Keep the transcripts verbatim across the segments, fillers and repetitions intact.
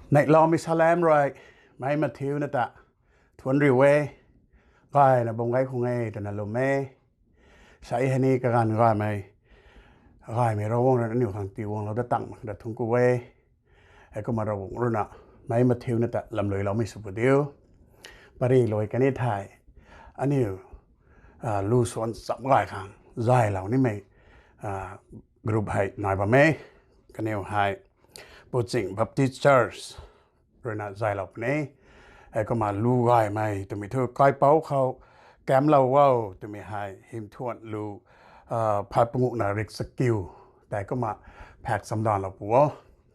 Neihloumei salam rui, meic mathiuna ta thuanc riu e, gayna bam gay khang e twna lwm e. Sa hei ni kaganv gaymei, gaymei Ravguangc rui aniu khang tiiguanglou dat tang mak da thuanc ku e. Heikumna Ravguangc ruina meic mathiuna ta lamluiloumei sw pu diu. Pary luai kani thei, aniu lu suan cham gay khang zaylou nimei group hei nai bam e. Kaniw hei Puching Baptist Church ruina zaylou puni. Heikumna lu gaymei twmei thu kaipouc khou kamlou o twmei hei hymthuan lu phay panguhna rik chakiu tei kumna phak chamdanvlou pu o.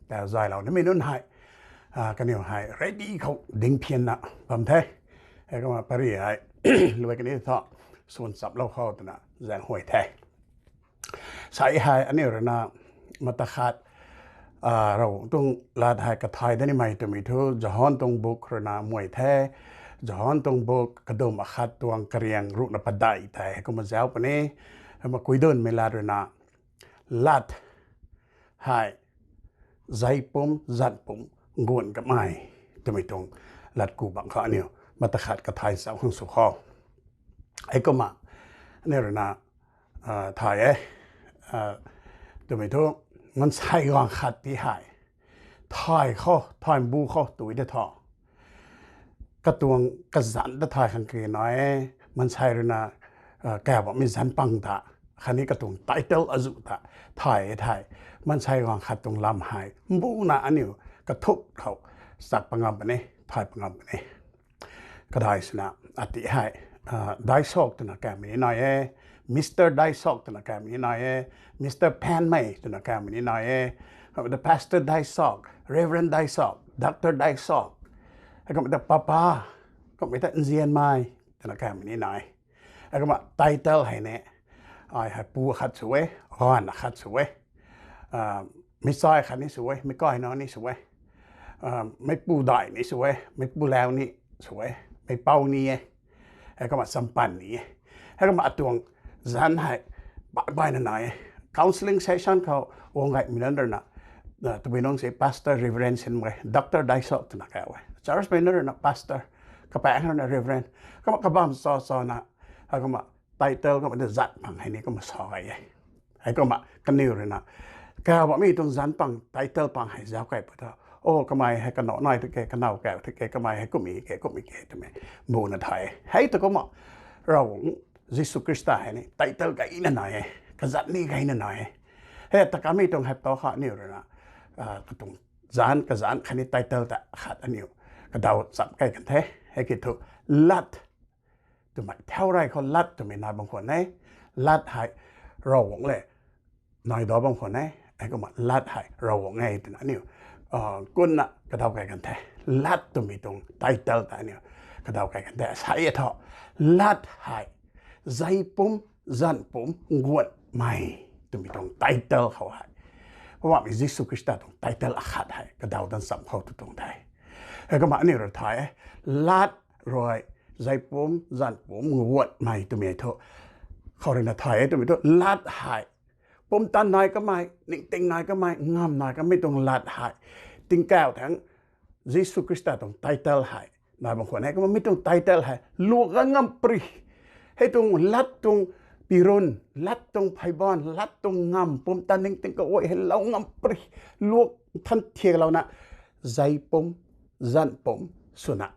Tei zaylou nimei nunc hei kaniw hei ready khou dingphianna bam the. Heikumna pary hei luai kani thu suan chaplou khou twna zaenghuay the. Sa hei aniu ruina mata khat Ravguangc tuang lat hei kathay dat nimei twmei thu Johan tuang book ruina muay the. Johan tuang book kadum akhat tuang kariang ruhna padeih tei heikumna zauc puni. Heikumna kuidunmei lat ruina, lat hei zeipum zanpum nguan kamei twmei tuang lat ku bang khou aniu mata khat kathay zauc khang sw khou. Heikumna aniu ruina thay e twmei thu, maansei gaanv khat ti hei thay khou, thay mbu khou tui de thu, katuang kazanc ta thay khang kage nai e. Maansei ruina kaw bammei zanc pang ta, khatni katuang title azuh ta thay e thei, maansei gaanv khat tuang lam hei mbuna aniu kathuk khou chak pa ngam puni, thay pa ngam puni. Kadai swna ati hei Daisok twna kawmei ni nai e, Mister Daisok twna kawmei ni nai e, Mister Phanmei twna kawmei ni nai e. Kumna ta Pastor Daisok, Reverend Daisok, Doctor Daisok, heikumna ta Papa, kumna ta Nzianmei twna kawmei ni nai. Heikumna title hei ni, ai hei pu akhat sw e, gaanv akhat sw e, meic chai khat ni sw e, meic kaina ni sw e, meicpu daih ni sw e, meicpu lau ni sw e, meicpou ni e, heikumna champan ni e. Heikumna atuang zanc hei baih baihna nai e. Counselling session khou guang gaymei nunc ruina tabui nungc si Pastor, Reverend sin mak ge, Doctor Daisok twna kaw e. Church mei nunc ruina Pastor, kapaengc ruina Reverend, kumna kabam cha chana, heikumna title kumna ta zanc pang hei ni kumna sa gay e. Heikumna kaniw ruina kaw bammei tuang zanc pang, title pang hei zauc key pu tho, o kamei hei kanow nai the ke, kanow kaw the ke, kamei hei kumhmei ke, kumhmei ke twmei mbuna thay e. Hei tu kumna Ravguangc Jisu Khrista hei ni title gayna nai e, kazanc ni gayna nai e. Hei ta kamei tuang hei tau kha aniu ruina katuang zanc kazanc khatni title ta khat aniu kadaw cham key kan the. Hei kiu thu, lat twmei thau rey khou lat twmei nai bam khwan e. Lat hei Ravguangc le nai daw bam khwan e. Heikumna lat hei Ravguangc e twna aniu kunna kadaw key kan the. Lat twmei tuang title ta aniu kadaw key kan the. Sa e thu, lat hei zeipum zanpum nguanmei twmei tuang title khou hei, Poubauhmei Jisu Khrista tuang title akhat hei kadaw dat cham khou tu tuang the. Heikumna aniu rui thay e, lat rui zeipum zanpum nguanmei twmei thu, khou ruina thay e twmei thu, lat hei pumtan nai kamei, ningting nai kamei, ngam nai kamei tuang lat hei, tingkauh thangc Jisu Khrista tuang title hei nai bam khwan e. Kumna mi tuang title hei luak gan ngam pri, hei tuang lat tuang pirun, lat tuang pheyban, lat tuang ngam, pumtan ningting kaguay hei lou ngam pri, luak than thiaklouna zeipum zanpum swna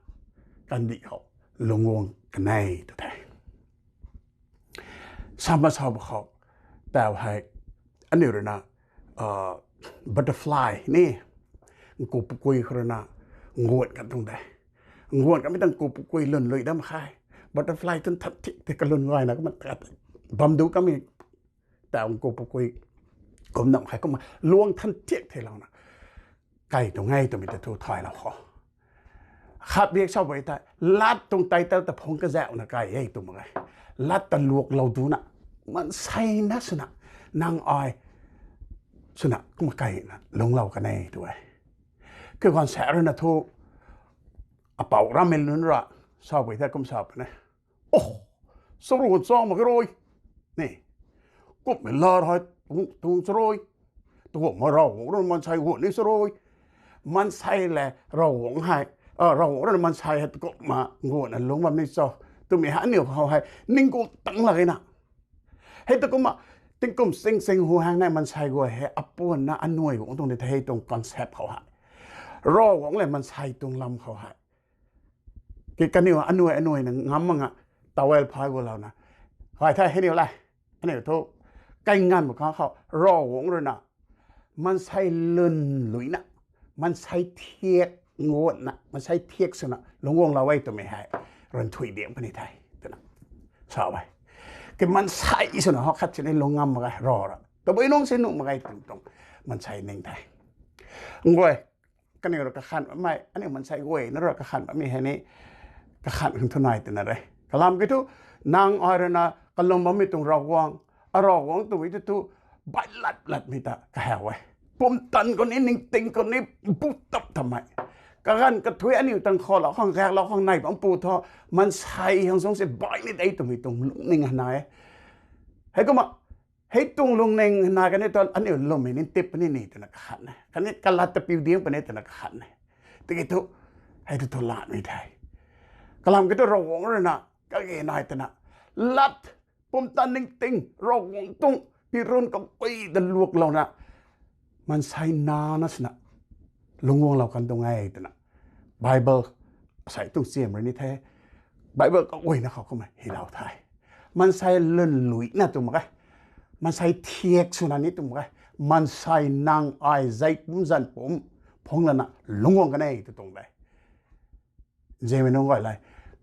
kandih khou lungc guang kan e tu the. Sa ma sa ba khou, tau hei aniu ruina butterfly ni, nku pukui khou ruina nguan kan tuang de. Nguan kanmei ta nku pukui lwn lui dam khe. Butterfly tun than thiak the, kalwn gayna kumna bam du kamei, tau nku pukui kum nam khe, kumna luang than thiak thelouna key tuang e twmei ta thu thaylou khou, khat biak sa bui tei lat tuang title ta phungc kazauhna key e tw mak ge. Lat ta luaklou duna, maanseina swna, nang ai swna kumna keyna lungclou kan e tu e. Kiu ganv sa ruina thu, apouc rammei nunc ra sa bui tei kum sa puni, o, saruan chang mak ge rui ni, kumhmei lat hei tuang cha rui, tuang ma Ravguangc rui maansei guan ni cha rui, maansei le Ravguangc hei, Ravguangc rui na maansei hei takumna guangna lungc bam ni cho twmei hei aniu khou hei ningku tang lak e na. Hei takumna tingkum sing sing hu hang nai maansei guay hei apuanna anuai guangc tuang di the hei tuang concept khou hei, Ravguangc le maansei tuang lam khou hei, ki kaniw anuai anuai na ngam mak nga towel phay gulouna, gay the hei niw le, aniu thu kai nganv mak khang khou Ravguangc rui na maansei lwnluina, maansei thiak nguanna, maansei thiak swna lungc guanglou e twmei hei run thui diang puni the twna sa e. Ki maansei swna how khat sini lungc ngam mak ge ra ra tabui nungc si nuh mak ge twmei tuang maansei ning the. Nguay, kaniw rui kakhan bammei, aniu maansei guayna rui kakhan bammei hei ni kakhan khang thu nai twna re. Kalam kiu thu, nang ai rui na kalum bammei tuang Ravguangc, a Ravguangc twmei tu thu, bai lat latmei ta kahaw e. Pumtan khou ni, ningting khou ni, bu tap tamei, kaganv kathui aniu tang khou lou khang, gaeklou khang nai bam pu thu, maansei hang sung si bai ni de twmei tuang lungning hei nai e. Heikumna, hei tuang lungning hei nai kani thu aniu lwmmei ni tip puni ni twna kakhan e. Khatni kalat ta piu diang puni twna kakhan e. Tiki thu, hei thu thu latmei the. Kalam kiu thu Ravguangc rui na kage nai twna, lat, pumtan ningting, Ravguangc tuang pirun kapui ta luaklouna, maansei nana swna lungc guanglou kan tuang e twna Bible asei tuang chiam rui ni the. Bible kaguayna khou kumna hylou the. Maansei lwnluina tw mak ge. Maansei thiak swna ni tw mak ge. Maansei nang ai zei pumc zanc pumc phungc lana lungc guang kan e tw tuang de. Nzianmei nunc guay le,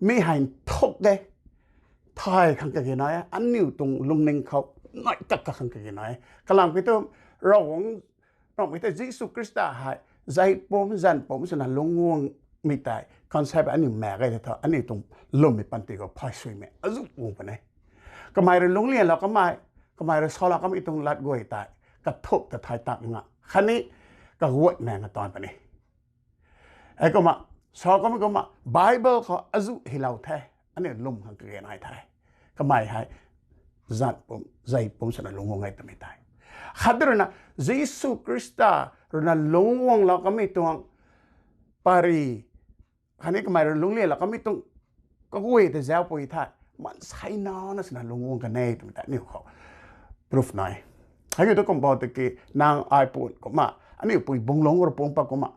mi hei nthuk de, thay khang kage nai e, aniu tuang lungning khou nai kak kak khang kage nai e. Kalam kiu thu, Ravguangc, Ravguangc mei tei Jisu Khrista hei zei pumc zanc pumc swna lungc guangmei tei concept aniu maek ge the thu, aniu tuang lwmmei panty khou phay suimei azu guang puni. Kamei rui lungclianlou kamei, kamei rui salou kamei tuang lat guay tei kathuk ta thay tak nga khatni kaguay maek nga tan puni. Heikumna, sa kamei kumna Bible khou azu hylou the, aniu lwm khang kage nai the. Kamei hei zanc pumc, zei pumc swna lungc guang e twmei tei, khat rui na Jisu Khrista rui na lungc guanglou kamei tuang pary, khatni kamei rui lungclianlou kamei tuang kaguay ta zauc pui the, maansei nana swna lungc guang kan e twmei tei aniu khou proof nai. Hei kiu thu kum bo tiki nang ai pun kumna, aniu pui bung lungc rui pun pat kumna,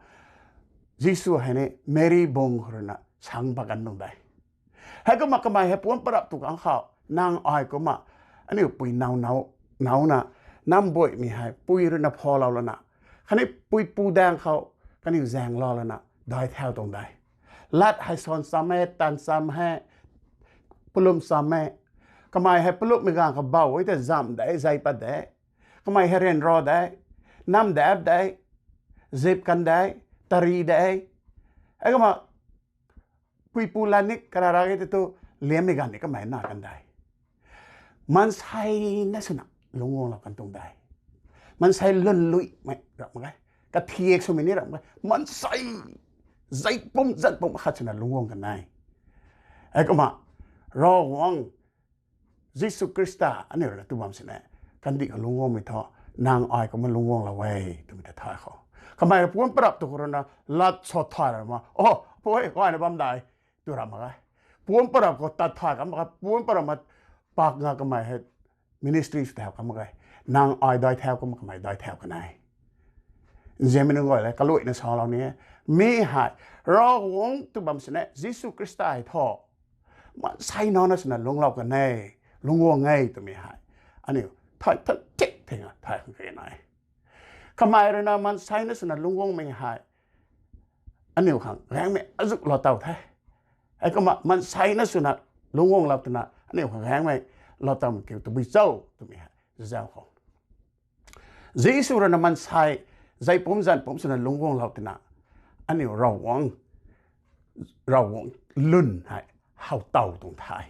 Jisu hei ni Meri bung rui na sang pat kan tuang de. Heikumna kamei hei puanc parap tu kang khou nang ai kumna, aniu pui now now, nowna, nambuaymei hei pui rui na phoulou lana, khatni puipu daeng khou kaniw zaenglou lana dai thau tuang de. Lat hei san cham e, tan cham e, palum cham e. Kamei hei palupmei ganv khou bou e tei zamh de, zei pat de. Kamei hei ryanra de, nam dap de, zip kan de, tari de. Heikumna puipu lat ni karara e tei thu, liammei ganv ni kamei na kan de. Maansei na swna lungc guanglou kan tuang de. Maansei lwnluimei rap mak ge. Kathiak swmei ni rap mak ge. Maansei zei pumc zanc pumc khat swna lungc guang kan e. Heikumna Ravguangc Jisu Khrista aniu rui na tu bam sini, kandih khou lungc guangmei thu, nang ai kumna lungc guanglou e twmei ta thay khou, kamei rui puanc parap tu khou rui na lat sa thay ra ma, o, pui, gayna bam de, tu ra mak ge. Puanc parap khou tat thay kan mak ge, puanc parap ma pak nga kamei hei ministry sw thau kan mak ge. Nang ai dai thau kumna kamei dai thau kan e. Nzianmei nunc guay le, kaluaina salou ni e. Mi hei, Ravguangc tu bam sini, Jisu Khrista hei thu maansei nana swna lungclou kan e, lungc guang e twmei hei aniu thay, thay, thik thing a thay khang kage nai e. Kamei rui na maansei na swna lungc guangmei hei aniu khang gaengmei azu lou taw the. Heikumna maansei na swna lungc guanglou twna aniu khang gaengmei lou tawmei kiu tabui cho twmei hei zauc khou, Jisu rui na maansei zei pumc zanc pumc swna lungc guanglou twna aniu Ravguangc, Ravguangc lwn hei how taw tuang the.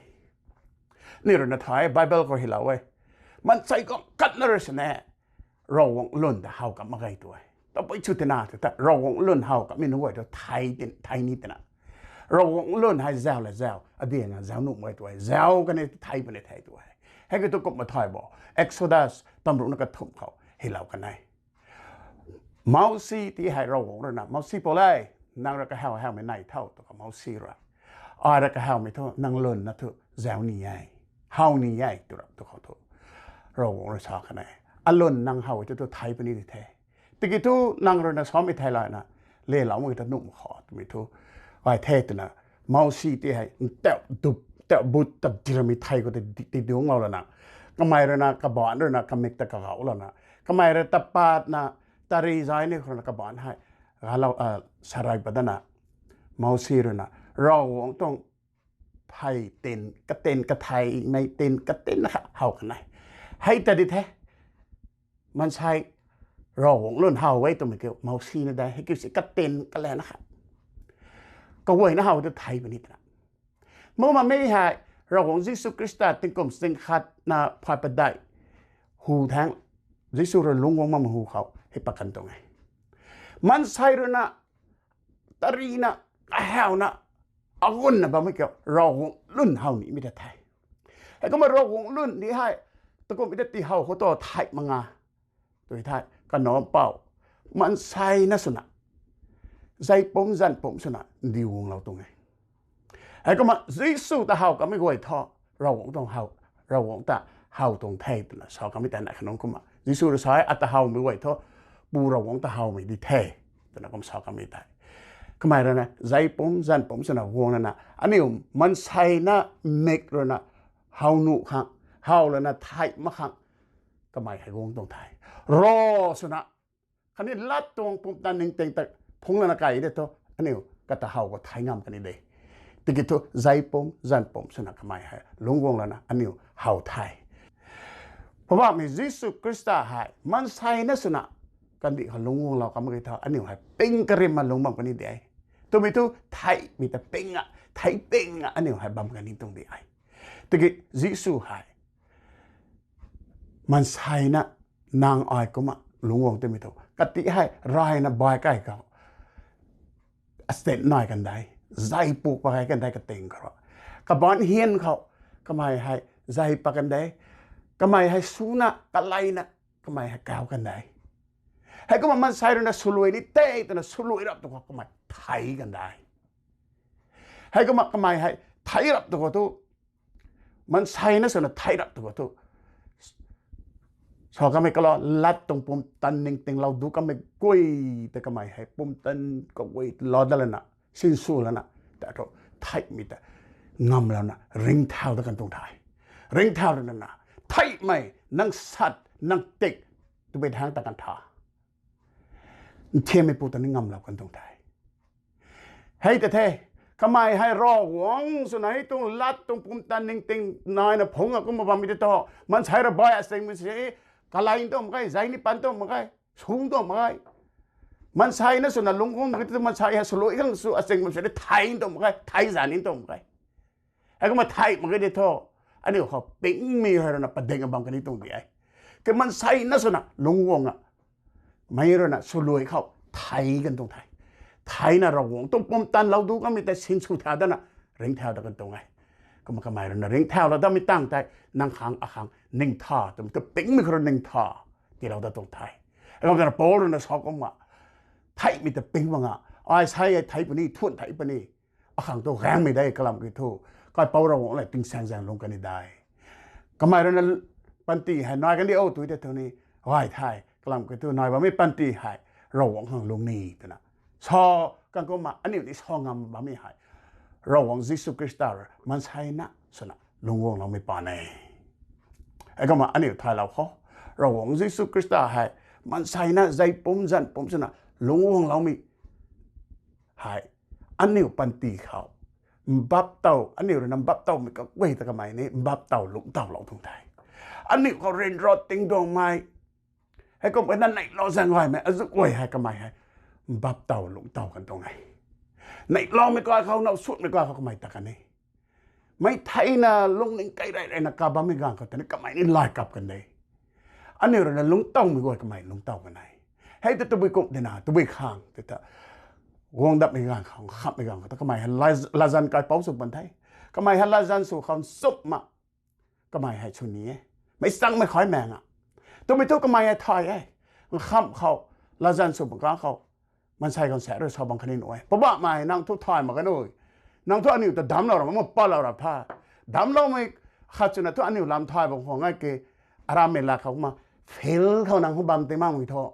Aniu rui na thay, Bible khou hylou e. Maansei khang katna rui sini Ravguangc lwn ta how kam mak ge tu e. Tabui chu tina tei ta Ravguangc lwn how kammei nunc guay tu thay tin, thay ni tina. Ravguangc lwn hei zauc le zauc, adiang a zauc nuh mak ge tu e. Zauc kani thay puni the tu e. Hei kiu thu kumna thay bo. Exodus tamruhna kathumh khou hylou kan e. Mousi ti hei Ravguangc rui na, Mousi pou le, nang rui kahaw hawmei nai tho, tw khou Mousi rui, ai rui kahawmei thu nang lwnna thu zau ni e, how ni e, tw rap tw khou thu, Ravguangc rui sa kan e, alwn nang how e thu thei puni di the. Tiki thu nang rui na samei thei layna, leloumei ta nuh mak kho twmei thu, ai the twna, Mousi ti hei, tauh dup, tauh but, ta dirmei thei khou ti, ti dungclou lana, kamei rui na, kabaanc rui na, kamik ta kagauh lana, kamei rui ta patna, tari zai ni khou rui na kabaanc hei, galou, a, sarai pat dana, Mousi rui na, Ravguangc tuang thei tin, katin, kathei, mei tin, katin kha how kan e. Hei ta di the, maansei Ravguangc lwn how e twmei kiu, Mousi na dei, hei kiu si katin, kalana kha. Kaguayna how tu thei puni twna. Mou mamei hei, Ravguangc Jisu Khrista tingkum sing khatna phay padeih hu thangc, Jisu rui lungc guang makmei hu khou hei pat kan tuang e. Maansei rui na, tarina, kahawna, agunna bammei kiu, Ravguangc lwn how nimei ta the. Heikumna Ravguangc lwn ni hei, takummei ta ti how khou tu thei mak nga, tw thei, kanac pou, maansei na swna, zei pumc zanc pumc swna ndiu guanglou tuang e. Heikumna Jisu ta how kamei guay thu, Ravguangc tuang how, Ravguangc ta how tuang the twna sa kamei tei na khanungc kumna, Jisu rui sa e, ata howmei guay thu, Pu Ravguangc ta howmei di the, twna kum sa kamei tei. Kamei rui na zei pumc zanc pumc swna guang lana, aniu maansei na mik rui na, how nuh khang, how lana thei mak khang, kamei hei guang tuang the. Rav swna, khatni lat tuang pumtan ningting ta phungc lana kai de thu, aniu kata how khou thei ngam kan de. Tiki thu zei pumc zanc pumc swna kamei hei lungc guang lana aniu how the. Poubauhmei Jisu Khrista hei maansei na swna, kandih khou lungc guanglou kamei tho, aniu hei ping karimna lungc bam kan de. Twmei thu theihmei ta ping a, thei ping a aniu hei bam kan tuang de. Tiki Jisu hei maansei na, nang ai kumna lungc guang twmei thu, kati hei rayna bai kai khou, asei nai kan de, zei puk pa kai kan de kating khou, kabaanc hian khou, kamei hei zei pat kan de, kamei hei suna, kaleina, kamei hei kau kan de. Heikumna maansei rui na swluai ni tei twna swluai rap tu khou kamei thei kan de. Heikumna kamei hei thei rap tu khou thu, maansei na swna thei rap tu khou thu, sa kamei kalou lat tuang pumtan ningting lou du kamei guay ta kamei hei pumtan kaguay lou dat lana, sinsw lana, ta thu theihmei ta ngamlouna ringcthau dat kan tuang the. Ringcthau dat lana, theihmei nang sat nang tik twbei thangc ta kan tha. Nthiammeipu ta ni ngamlou kan tuang the. Hei ta the, kamei hei Ravguangc swna hei tuang lat tuang pumtan ningting naina phungc a kumna bammei tei thu, maansei rui bai asingmei si, kalei tuang mak ge, zei ni pan tuang mak ge, sung tuang mak ge. Maansei na swna lungc guang mak ge tu maansei hei swluai khang sw asingmei si thei tuang mak ge, thei zan ni tuang mak ge. Heikumna thei mak ge di thu, aniu khou pingmei hei rui na pading a bam kan tuang de. Ke maansei na swna lungc guang a, mei rui na swluai khou thei kan tuang the. Theina Ravguangc tuang pumtan lou du kamei tei sinsw thau dana, ringcthau dat kan tuang e. Kumna kamei rui na ringcthau lou datmei tangv tei, nang khang akhang ningtha twmei tu pingmei khou rui ningtha tiilou dat tuang the. Heikumna Paul rui na sa kumna, theihmei ta ping mak nga, ai sei hei thei puni, thuan thei puni, akhang tu gaengmei de kalam kiu thu, kaipouc Ravguangc lev tingsaengzaeng lung kan de. Kamei rui na panty hei nai kan di o tw tei thu ni, gay the kalam kiu thu nai bammei panty hei Ravguangc khang lung ni twna sa kan kumna aniu ni sa ngam bammei hei, Ravguangc Jisu Khrista rui maansei na swna lungc guangloumei pa e. Heikumna aniu thaylou khou, Ravguangc Jisu Khrista hei maansei na zei pumc zanc pumc swna lungc guangloumei hei, aniu panty khou mbap tow, aniu rui na mbap towmei kaguay ta kamei ni mbap tow lungc towlou tuang the. Aniu khou ryanra tingduangmei, heikumna neihlou zaeng gaymei azuh guay hei kamei hei mbap tow lungc tow kan tuang e. Neihloumei kai khou, now sutmei kai khou kamei ta kan e. Mei theina lungning kai rey reyna ka bammei ganv khou tei ni kamei ni lay kap kan de. Aniu rui na lungc towmei guay kamei lungc tow kan e. Hei ta tabui kum dina, tabui khang tei ta, guang datmei ganv khou, khamhmei ganv khou ta kamei hei laz-, latzan kaipouc sw pan the. Kamei hei latzan sw khou nchumhna kamei hei sw ni e. Meic changmei khaymei nga, twmei thu kamei hei thay e. Nkhamh khou latzan sw bam kang khou, maansei khang sa rui sa bam khatni nuh e. Poubauhmei, nang thu thay mak kan o. Nang thu aniu ta damclou ra mak, palou ra tha. Damcloumei khat swna thu aniu lam thay bam khwan ngai ke, arammei lat khou kumna, field khou nang thu bam ti makmei thu,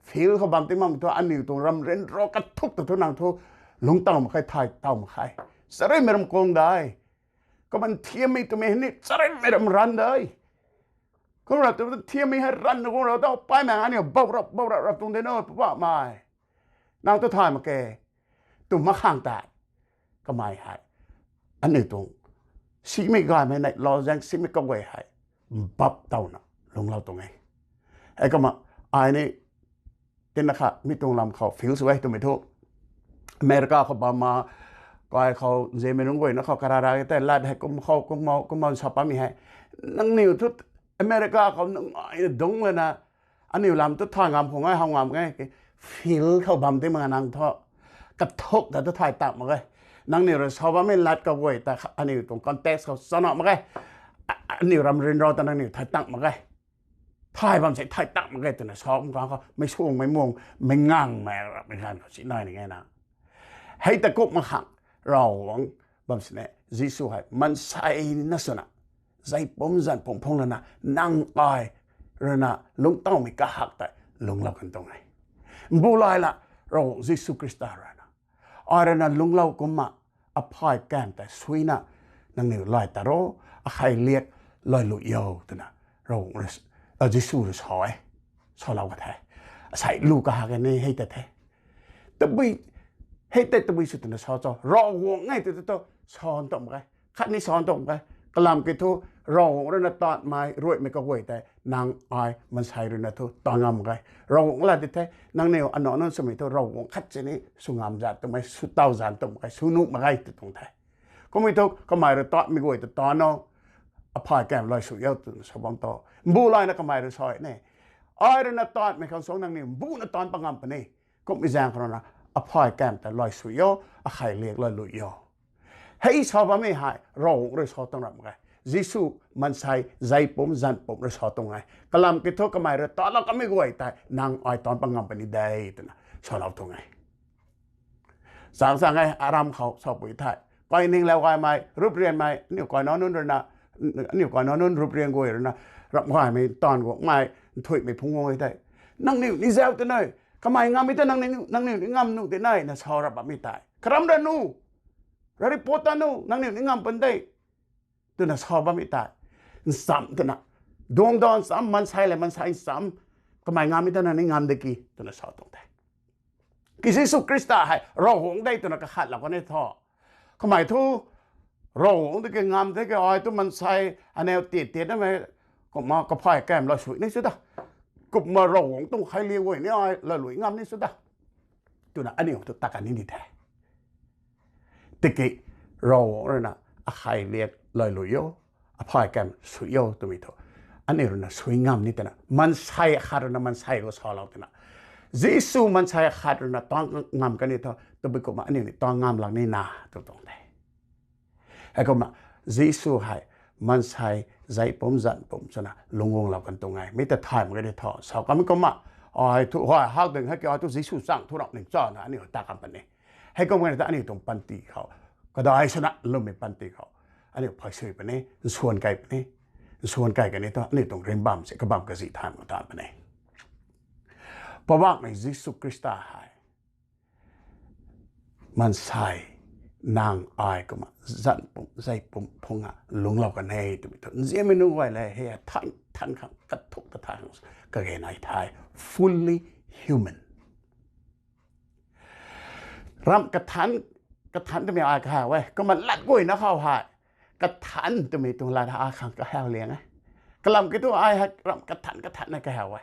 field khou bam ti makmei thu, aniu tuang ram ryanra kathuk ta thu nang thu lungctaw mak khe, thay taw mak khe. Charynmei ram kung de. Kumna thiammei twmei hei ni charynmei ram ranv de. Kum ra tu thiammei hei ranv kum ra ta paimei aniu bou rap bou rap rap tuang de na, Poubauhmei. Nang thu thay mak ke, tw mak khang tei, kamei hei aniu tuang simei gaymei neilou zaeng simei kaguay hei mbap towna lungclou tuang e. Heikumna ai ni tina kha mi tuang lam khou field sw e twmei thu, America khou bam ma, kai khou nzianmei nunc guayna khou karara tei lat hei kum khou kum mo kum mo sa pammei hei, nangniw thu America khou nungaina dungc lana, aniu lam thu thay ngam khwan ngai, how ngam ngai ke, field khou bam ti mak nang thu, kathuk ta thu thay tak mak e. Nangniw rui sa bammei lat kaguay ta aniu tuang context khou chana mak e. Aniu ram ryanra ta nangniw thay tak mak e. Thay bam se thay tak mak e twna sa bam kang khou, meic suangmei muang, meic ngangmei ramei ganv khou si nai ni nge na. Hei ta kum mak khang, Ravguangc bam sini Jisu hei maansei na swna, zei pumc zanc pumc phung lana, nang ai ruina lungctawmei kahak tei lungclou kan tuang e. Mbu lay la, Ravguangc Jisu Khrista ruina, ai ruina lungclou kumna, aphay kamv tei suina, nangniw lay ta ro, akhei liak lay lu yo twna, Ravguangc, Jisu rui sa e, salou ka the. Asei lu kahak e ni hei ta the. Tabui, hei tei tabui sw twna sa cho, Ravguangc e tw tu tu, sa ntuang mak ge. Khatni sa ntuang mak ge. Kalam kiu thu, Ravguangc ruina taanmei, ruaimei kaguay tei, nang ai maansei ruina thu taan ngam mak ge. Ravguangc lat di the, nangniw anac nunc swmei thu Ravguangc khat sini sw ngam zan twmei, sw taw zan tuang mak ge, sw nuh mak ge tw tuang the. Kummei thu kamei rui taanmei guay ta taan o, aphay kamv lay sw yo twna sa bam tu. Mbu layna kamei rui sa ni, ai ruina taanmei khang suang nangniw mbuna taan pat ngam puni. Kummei zaeng khou ruina, aphay kamv tei lay sw yo, akhei liak lay lu yo. Hei sa bammei hei Ravguangc rui sa tuang ram mak ge. Jisu maansei zei pumc zanc pumc rui sa tuang e. Kalam kiu thu kamei rui taanclou kamei guay tei nang ai taan pat ngam puni de twna salou tuang e. Chang chang e, aram khou sapui thei, kaininglau gaymei, rup rianmei, aniu kainac nunc ruina, aniu kainac nunc rup rian guay ruina, ramh gaymei taanv guangmei, nthuihmei phungc guang e tei, nangniw ni zauc tei ne, kamei ngammei ta nangniw, nangniw ni ngam nuh di ne na sa rap bammei tei, karam ra nu, ra report ta nu, nangniw ni ngam pun de, twna sa bammei tei, ncham twna, duang dan ncham, maansei le maansei ncham, kamei ngammei ta nang ni ngam de ki twna sa tuang the. Ki Jisu Khrista hei Ravguangc de twna kakhatlou kan e thu, kamei thu Ravguangc de ki ngam the ki ai thu maansei aniw tit tit namei, kumna kaphay kamv lay sw ni sw da, kumna Ravguangc tuang khailiak guay ni ai lay lui ngam ni sw da, twna aniu thu ta kan ni di the. Tiki Ravguangc ruina akhei liak lay lui o, aphay kamv sw o twmei thu, aniu ruina sw ngam ni twna maansei akhat ruina maansei khou salou twna, Jisu maansei akhat ruina taan ngam kan e thu tabui kumna aniu ni taan ngam lak ni na tw tuang the. Heikumna Jisu hei maansei zei pumc zanc pumc swna lungc guanglou kan tuang e. Mi ta thay mak ge ni thu sa kamei kumna, ai thu hei hak ding hei ki ai thu Jisu chang thu rap ning chana aniu ta kan puni. Heikumna ta aniu tuang panty khou, kadai swna lwmmei panty khou, aniu phay sui puni, nsuan kai puni, nsuan kai kan e thu aniu tuang ringhbam se kabam kazi thay mak ta puni. Poubauhmei Jisu Khrista hei maansei, nang ai kumna zanc pumc zei pumc phungna lungclou kan e twmei thu nzianmei nunc guay le hei than than khang kathuk ta than khang kage nai the, fully human. Ramh kathanc, kathanc twmei ai kahaw e, kumna lat guayna khou hei kathanc twmei tuang lat ai khang kahaw liang e. Kalam kiu thu ai hei ramh kathanc kathanc na kahaw e.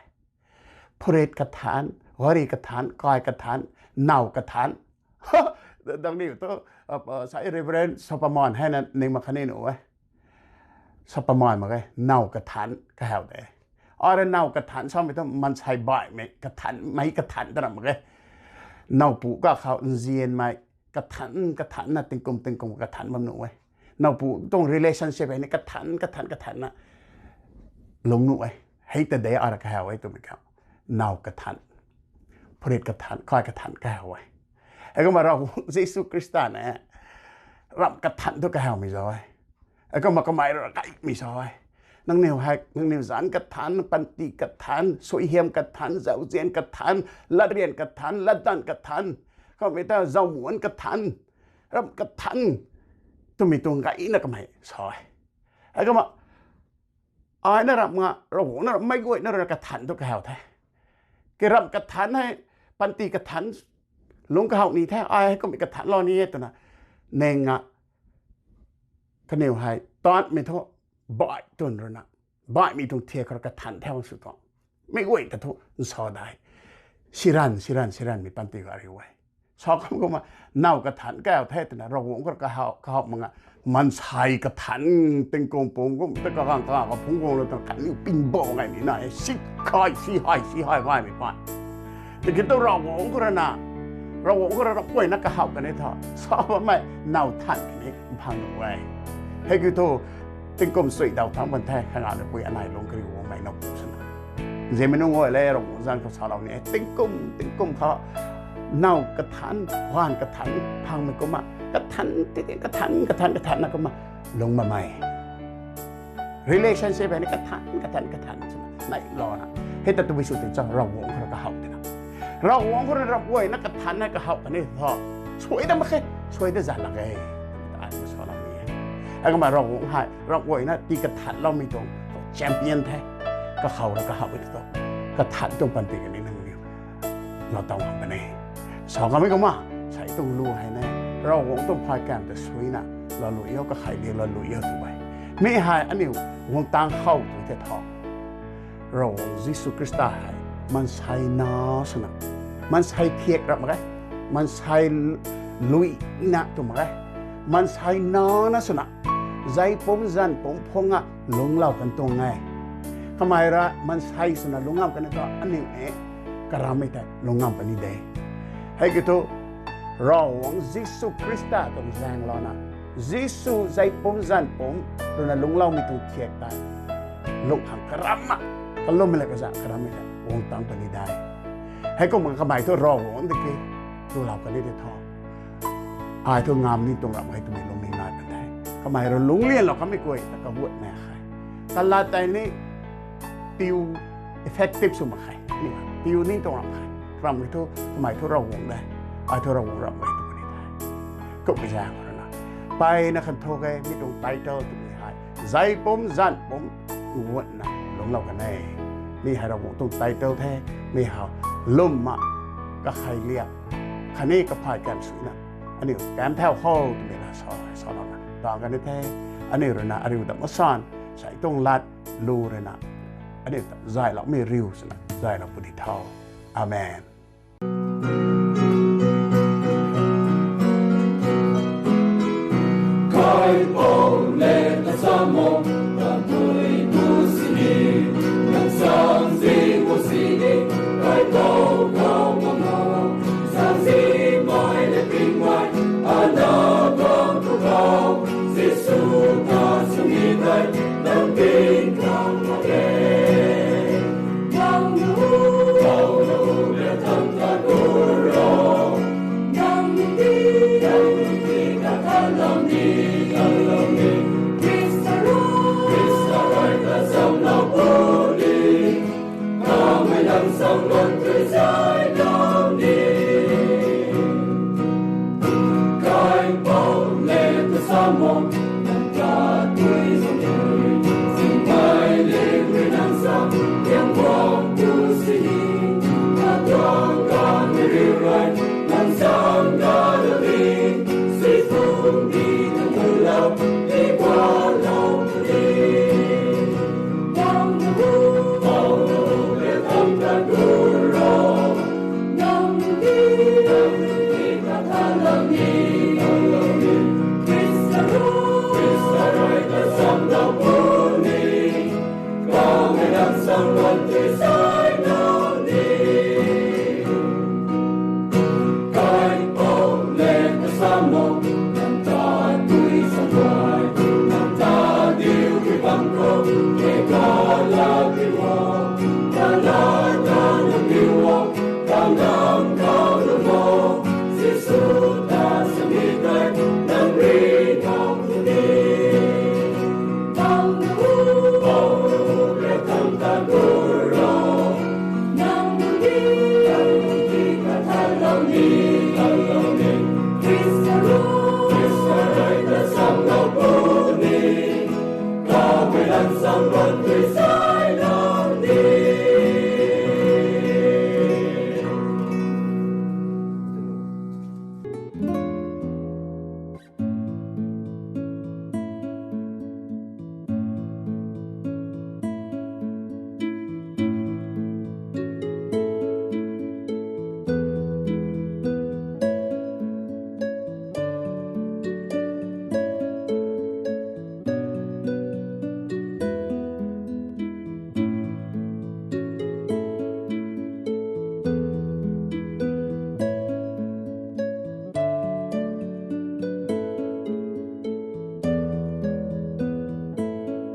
Phurit kathanc, gari kathanc, kai kathanc, now kathanc. Dang niw thu, sa Reverend Sapamon hei na ning mak khatni nuh e. Sapamon mak ge, now kathanc kahaw de. Ai rui now kathanc samei thu maansei baihmei kathanc, meic kathanc ta ram mak ge. Nowpu kakhou nzianmei kathanc, kathanc na tingkum tingkum kathanc bam nuh e. Nowpu tuang relationship hei ni kathanc, kathanc, kathanc na lungc nuh e. Hei ta de ai rui kahaw e twmei khou, now kathanc. phurit kathan, kai kathan kahaw e. Heikumna Ravguangc Jisu Khrista na ramh kathan thu kahawmei zauc e. Heikumna kamei rui gaymei sa e. Nangniw hei, nangniw zanc kathan, panty kathan, suaihiam kathan, zauzian kathan, latryan kathan, latdanv kathan, kummei ta zaucmuanc kathan, ramh kathan, twmei tuang gayna kamei sa e. Heikumna ai na ramh nga, Ravguangc na ramh mei guayna rui na kathan thu kahaw the. Ki ramh kathan hei, panty kathan, lungc kahaw ni the, ai hei kummei kathanlou ni e twna, ning a, kaniw hei taanmei thu, baih twn rui na, baihmei tuang thiak khou rui kathan the sw tuang. Mei guay ta thu nsa dai. Siran, siran, siranmei panty ka riu e. Sa kam kumna, now kathan kahaw the twna, Ravguangc khou rui kahaw, kahaw mak nga, maansei kathan, tingkum pung kum ta kagang kagang kaphungc guanglou tuang kaniw pingbo ngai ni na e, si khay, si hay, si hay gaymei pan. Tiki thu Ravguangc khou rui na, Ravguangc khou rui ramh guayna kahaw kani thu, sa bammei now than kani mphang nuh e. Hei kiu thu, tingkum sui daw thangc pan the, khangac rui pui anei lungc kariu guangmei now pu swna. Nzianmei nunc guay le, Ravguangc zanc khou salou ni e, tingkum, tingkum khou, now kathan, ganv kathan phangmei kumna, kathan, tiki kathan, kathan, kathan na kumna, lungc bammei. Relationship hei ni kathan, kathan, kathan swna, neilouna. Hei ta tabui sw tin cha Ravguangc khou rui kahaw tina. Ravguangc khou rui ramh guayna kathan hei kahaw kani thu, suai da mak khe, suai da zan lak e. Ai na salou ni e. Heikumna Ravguangc hei, ramh guayna tii kathanloumei tuang, champion the. Kahaw rui kahaw e thu, kathan tuang panty kani nangniw lou taw ngam kan e. Sa kamei kumna, sei tuang lu hei ne, Ravguangc tuang phay kam ta suina, laalui o, kakhei di laalui o tw e. Mi hei aniu guang tang how tu the tho. Ravguangc Jisu Khrista hei, maansei na swna, maansei thiak ramh mak ge, maansei luina tw mak ge, maansei na na swna, zai pumc zanc pumc phungc a lungclou kan tuang e. Kamei rui maansei swna lungc ngam kan e thu aniu ni, karammei tei lungc ngam puni de. Hei kiu thu, Ravguangc Jisu Khrista tuang zaenglouna, Jisu zai pumc zanc pumc rui na lungcloumei tuang thiak tei, lungh khang karamna, kalummei la kazanc karammei tei guang tang puni de. Heikumna kamei thu Ravguangc tiki tulou kan e tei tho. Ai thu ngam ni tuang ramh hei twmei lungning nai pan the. Kamei rui lungclianlou kanmei guay ta kaguatmei hei, kalat tei ni tiu effective sw mak khe. Tiu ni tuang ramh khe. Ramh hei thu kamei thu Ravguangc de, ai thu Ravguangc ramh e tw puni the. Kummei zaeng rui na, mpeyna khan thu ke, mi tuang title twmei hei, zai pumc zanc pumc guatna lungclou kan e. Mi hei Ravguangc tuang title the, mi hei lwmna, kakhei liak, khatni kaphay kam suina, aniu kam thau khou twmei la sa, salouna tang kan e the. Aniu rui na ariu dam masan, sei tuang lat lu rui na, aniu ta zayloumei riu swna zaylou puni tho. Amen. Kaipouc le kasamou, tatui bu sini, nang sangzing bu sini, kaipouc khou bam o, sangzingmei le pingmei, ana bam tu khou, Jisu ta suni tei, nang ping khang mak e. Nang nu, nang nu, le tang ta nu ro. Nang ni ti, nang ni ti, ta tang lam ni, tang lam ni. Khrista rui, Khrista rui ta sam lam bu ni. Kamei lam sam lam